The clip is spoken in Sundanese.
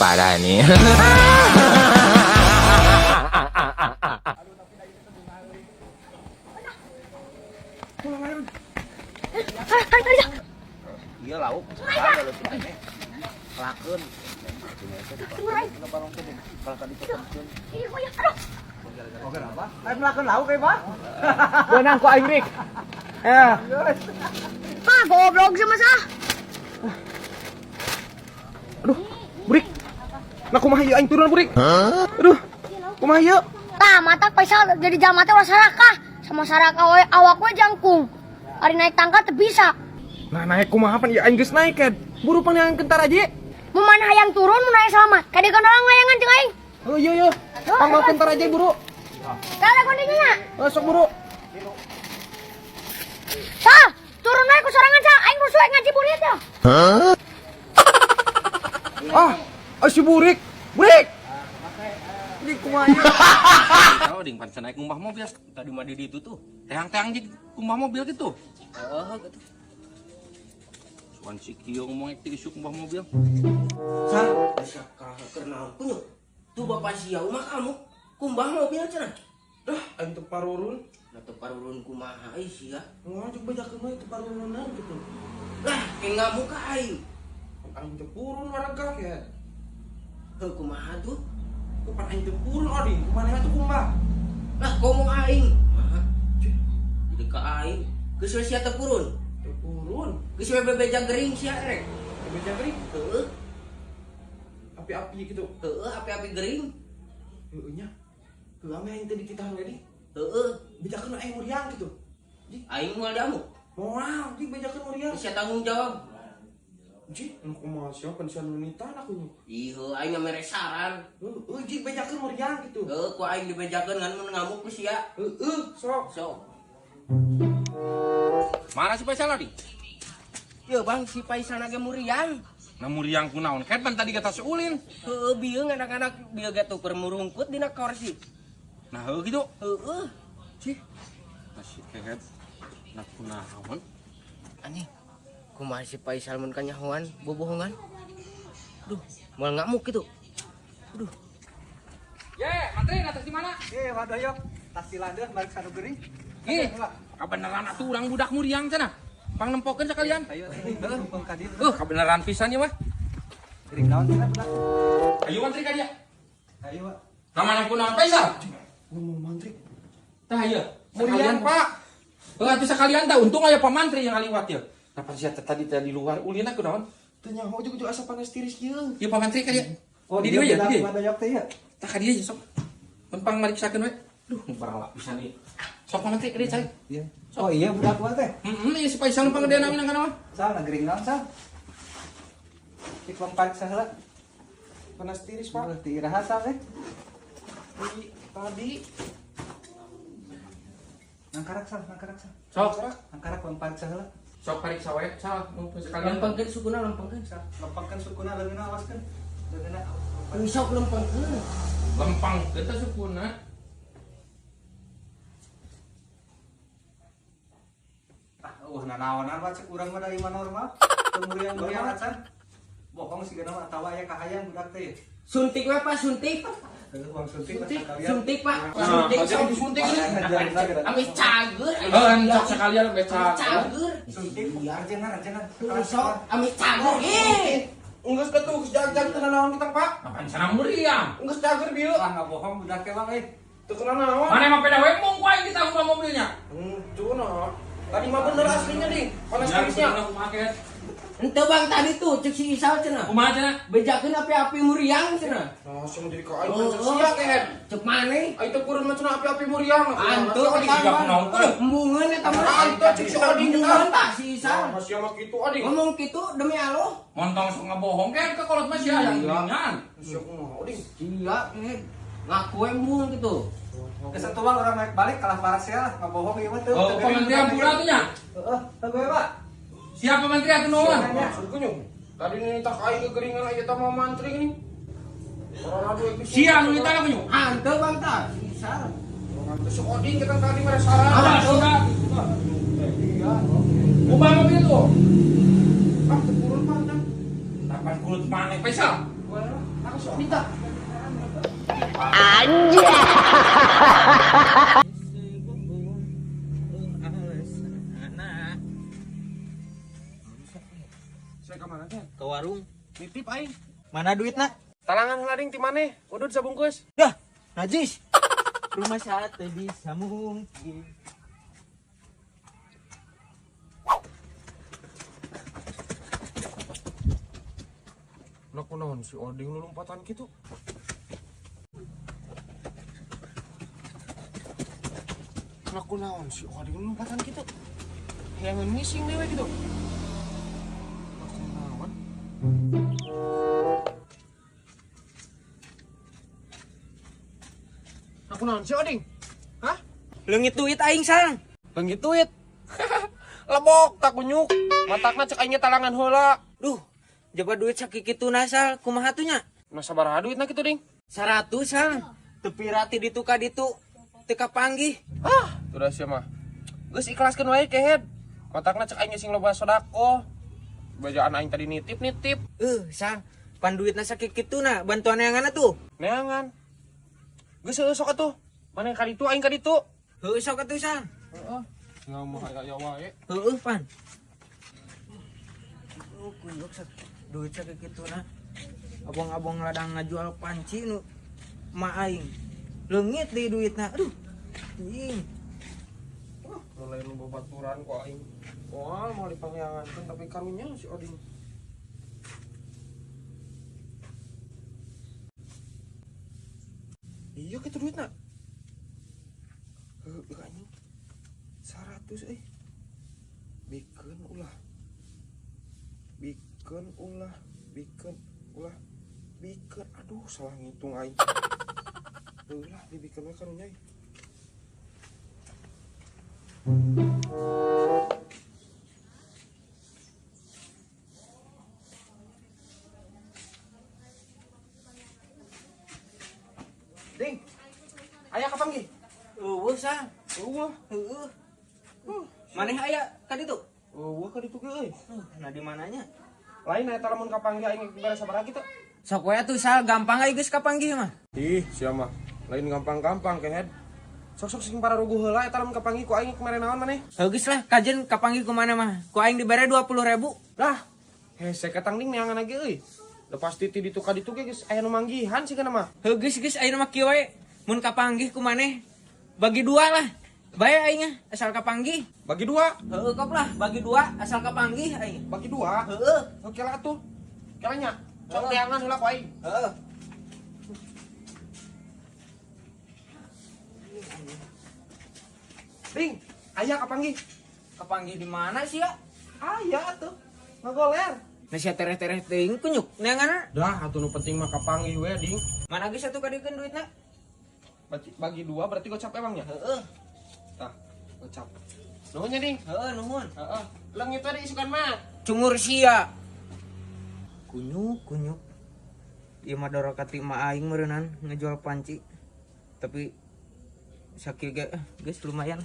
Parah nih. Iya lauk, lakeun. Ayo melakukan lauk ya, Pak. Beunang ku aing rik. Eh. Ah, goblok sama sah. Aduh, burik. Nah kumaha ieu aing turun burik. Aduh. Kumaha ieu? Tah, mata Faisal jadi jalma teh ulah sarakah. Sama sarakah we awak we jangkung. Ari naik tangga teu bisa. Nah naik kumaha pan ieu aing geus naik kan. Buru pangneangan kentar aja. Mun mana hayang turun mun hayang selamat. Kadieu kan orang layangan jeung aing. Oh iya iya. Pangmawa kentar aja buru. Tah ada kondinya nya. Oh, sok buru. Sah, turun we ku sorangan sah. Aing rusuh ngaji burit ya. Ah, ah si burik. Burik. Ini kumaha ieu? Tahu ding pan naik ngumbah mobil Tadi mah di ditu tuh. Teang-teang jeung ngumbah mobil gitu. Heeh gitu. Suan si kieu ngomong teh isuk ngumbah mobil. Sal, bisa kalah keur naon kunyuk. Tuh bapak sia umah kamu kumbah mobil cenah. Dah, aing teu parurun. Nah teu parurun kumaha euy sia. Moal jeung bejakeun we teu parurunan gitu. Lah, ke ngamuk ka aing. Aing teu purun warga ya. Heuh kumaha tuh? Kupan aing teu purun oding, kumaha tuh kumbah. Lah komo aing. Kumaha? Jadi ka aing. Geus we sia teu purun. Teu purun. Geus we bebeja gering sia rek. Bebeja gering. Heeh. Api-api gitu. Heeh, api-api gering. Heeh nya. Heeh ame aing teh dititahan we di. Heeh. Bejakeun aing muriang gitu. Aing moal diamuk. Moal, di bejakeun muriang. Sia tanggung jawab. Ji, nu kumaha sia pan sia nu nitah aku nya. Ieu aing mere saran. Heeh, ji bejakeun muriang gitu. Heuh, ku aing dibejakeun ngan mun ngamuk ku sia. Heeh, sok. Sok. Mana si Faisal tadi? Yo bang, si Faisal ge muriang. Nah muriang kunaon? Ket pan tadi kata seulin. Heeh, bieu anak-anak bieu ge tuker murungkut dina kursi. Nah heuh gitu. Heeh. Cih. Masih kehet. Nah kunaon? Anjing. Kumaha si Faisal mun kanyahoan bobohongan? Duh, moal ngamuk kitu. Duh. Ye, mantri atas di mana? Eh, wadoyok, tas silandeun balik sanu gering. Ih, kabeneran atuh urang budak muriang cenah. Pang nempokeun sekalian. Ayo, heeh, ka dieu. Kabeneran pisan ieu mah. Gering naon cenah budak? Ayo mantri ka dia. Ayo, Pak. Namanya kunaon Faisal? Ngomong mantri. Tah ieu, muriang Pak. Heuh atuh sekalian tah untung aya pamantri yang ngaliwat ieu. Nah pan sia teh tadi teh di luar ulina kunaon? Teu nyaho juga asa panas tiris kieu. Ieu pamantri ka dia. Oh, di dieu ya, di dieu. Wadoyok teh ya. Tah ka dieu sok. Mun pang mariksakeun we. Duh, barang pisan ieu. Sok pamantri ka dieu cai. Iya. Oh iya budak gua teh. Heeh, ieu si Faisal nu pangedean amin kana mah. Sal, gering naon sal? Cik lempar saheula. Panas tiris, Pak. Ti iraha sal teh. Di tadi Nangkarak sal, nangkarak sal. Sok, Nangkarak lempar saheula. sok pariksa we, sal mun sekalian. Lempengkeun sukuna lempengkeun sal. Lempangkeun sukuna leungeunna awaskeun. Leungeunna. Sok lempengkeun. Lempangkeun teh sukuna. Ah, nanaonan mah cek urang mah da ieu mah normal. Teu muriang-muriang acan. Bohong sigana mah atawa aya kahayang budak teh. Suntik we Pak, suntik. Heuh, uang suntik mah sekalian. Suntik Pak, suntik Nah, sok. suntik. Amis cager. Heuh, sok sekalian we Cager. Suntik, arjeuna arjeuna. Sok amis cager. Ih. Enggeus katuh geus jag-jag teu nanaon kita, Pak. Apaan sana muriang? Enggeus cager bieu. Ah, nggak bohong budak teh bang euy. Teu kena naon. Mana emang peda we mung ku aing kita ngumbah mobilnya. Henteu nah. Tadi mah bener aslinya ding. Panas tirisnya. Kumaha ket? Henteu bang tadi tuh cek si Isal cenah. Kumaha cenah? Bejakeun api-api muriang cenah. Nah, sia jadi ka aing cek sia kehet. Cek maneh. Aing teu purun mah cenah api-api muriang. Antu Siga kunaon kudu. Embungeun eta mah. Antu cek si Oding Embungeun tah si Isal. Nah, sia mah kitu Oding. Ngomong kitu demi Allah. Montong sok ngabohong ket ke kolot mah sia yang geringan. Sia kumaha Oding? Iya, ngaku embung gitu. Geus atuh bang urang naik balik kalah parasea lah, ngabohong ieu mah teu. Oh, pamantri ampura tuh nya. Heeh, teu gue Pak. Siapa pamantri atuh nuhun? Maksud gue nyung. Tadi nitah ka aing kegeringan aya tah mau mantri ini. Orang adu episode. Sia nu nitah ka nyung. Hanteu bang tah, si Isal. Orang si Oding kita tadi mere saran. Awas sia. Ubah mobil tuh. Ah, teu purun pantang. Tapan kulit maneh Faisal. Wah, aku Sok minta. Saya ke mana teh? Ke warung. Nitip aing. Mana duitna? Talangan heula ding ti maneh. Udud sabungkus. Dah, najis. Rumah sate bisa mungkin. Nah kunaon si Oding lu lompatan gitu? Nah kunaon si Oding lu lompatan gitu? Yang missing dewe gitu. Nah kunaon? Nah kunaon si Oding? Hah? Leungit duit aing sang. Leungit duit. Lebok tak kunyuk. Matakna cek aingnya talangan heula. Duh, jaba duit sakikituna sal, kumaha tuh nya? Nah sabaraha duitna kitu ding? 100 sal. Tepi rati ditu ka ditu teu kapanggih. Ah, udah sia mah. Geus ikhlaskeun wae kehed. Matakna cek aing sing loba sodako. Bajaan aing tadi nitip-nitip. Sal, pan duitna sakikituna, bantuan neangan atuh. Neangan. Geus heueuh sok atuh. Maneh ka ditu aing ka ditu. Heueuh sok atuh sal. Heeh. Ngomong aya wae. Heueuh pan. Oh, kunyuk sak duit sakikituna. Abang-abang ladang ngajual panci nu ma aing. Leungit deui duitna. Aduh. Anjing. Wah, mulai nu babaturan ku aing. Wah, mau dipangyangankeun tapi karunya si Oding. Iya kitu duitna. Heueuh anjing. 100 euy. Bikeun ulah. Bikeun ulah, bikeun ulah, bikeun. Aduh, salah ngitung aing. Ulah dibikeun we karunya euy. Ding. Aya kapanggih? Eueuh sal. Eueuh. Heueuh. Maneh aya ka ditu? Eueuh ka ditu ge euy. Nah di mananya? Lain aya lamun kapanggih aing beres sabaraha kitu. Sok we atuh sal, gampang aing geus kapanggih mah. Ih, sia mah. Lain gampang-gampang kehed. Sok-sok sing pararuguh heula eta lamun kapanggih ku aing kemarin naon maneh? Heuh geus lah, kajen kapanggih ku mana mah. Ku aing dibere 20.000. Lah, hese ketang ding neangan lagi euy. Udah pasti ti ditu ka ditu ge geus aya nu manggihan sih mah. Heuh geus geus ayeuna mah kieu we. Mun kapanggih ku maneh bagi dua lah. Bae aing mah, asal kapanggih. Bagi dua, Heueuh kop lah, bagi dua asal kapanggih aing. bagi dua. Heueuh. Oke lah atuh. Kela nya. Sok neangan heula ku aing. Heueuh. Ding, aya kapanggih. Kapanggih di mana sih ya? Aya atuh. Ngagoler. Nah sia tereh-tereh teuing kunyuk neanganna. Dah, atuh nu penting mah kapanggih we, Ding. Mana geus atuh kadiekeun duitna? Bagi dua berarti gocap emangnya? Heueuh. Tah, gocap. Nuhun nya, Ding. Heueuh nuhun. Heeh. Leungit we diisukan mah. Cungur sia. Kunyuk kunyuk. Ieu mah dorokati ma aing meureunnan ngejual panci. Tapi sakieu ge geus lumayan.